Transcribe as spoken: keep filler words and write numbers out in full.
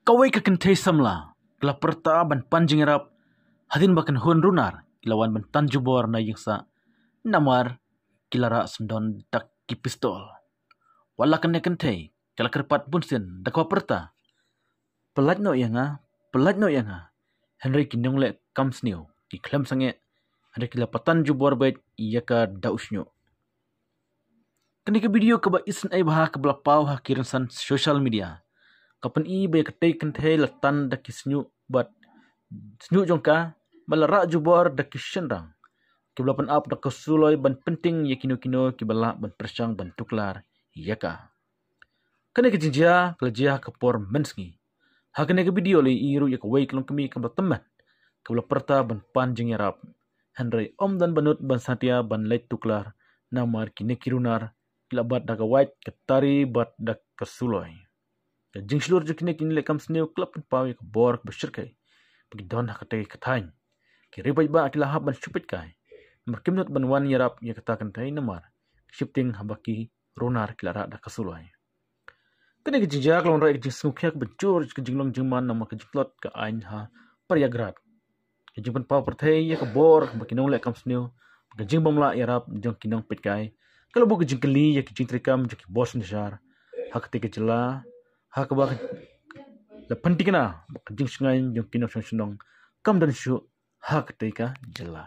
Kawei ka kynthei samla ka la pyrta ban pan jingïarap hadien ba kynhun runar ki la wan ban tan jubor na ïing sah, namar ki la rah syndon da ki pistol. Wat la kane ka kynthei ka la kyrpad bunsien da kaba pyrta, "Pyllait noh ïa nga, pyllait noh ïa nga." Hynrei ki nongleh kam sniew ki khlem sangeh, hynrei ki la pyntan jubor beit ïa ka da u shñiuh. Kane ka video kaba isynei bha kaba la paw ha ki rynsan social media ka pyni ba ïa katei ka kynthei la tan da ki shñiuh bad shñiuh jong ka, ba la rah jubor da ki shynrang kiba la pynap da ka suloi ban pynting ïa kino kino kiba lah ban pyrshang ban tuklar ïa ka. Kane ka jingjia ka la jia ha ka por mynsngi. Ha kane ka video la ïohi ruh ïa kawei ka longkmie kaba la tymmen kaba la pyrta ban pan jingïarap, hynrei ym don ba nud ban satia ban leit tuklar, namar kine ki runar ki la bat da ka wait, ka tari bad da ka suloi. Ka jingshlur jong kine ki nongleh kam sniew ka la pynpaw ïa ka bor kaba shyrkhei ba ki don ha katei ka thaiñ. Ki ri paidbah ki la hap ban shu peitkai, namar kim nud ban wan ïarap ïa kata ka kynthei namar ka shiptieng haba ki runar ki la rah da ka suloi. Kane ka jingjia ka la wanrah ïa ka jingsngewkhia kaba jur, ka jinglong jingman namar ka jingtlot ka aiñ ha Prayagraj. Ka jingpynpaw pyrthei ïa ka bor ba ki nongleh kam sniew, ka jingbymlah ïarap jong ki nongpeitkai ka la buh ka jingkylli ïa ka jingtreikam jong ki bor synshar ha katei ka jylla, ha kaba ka la pynthikna ba ka jingshngaiñ jong ki nongshong shnong kam don shuh ha katei ka jylla.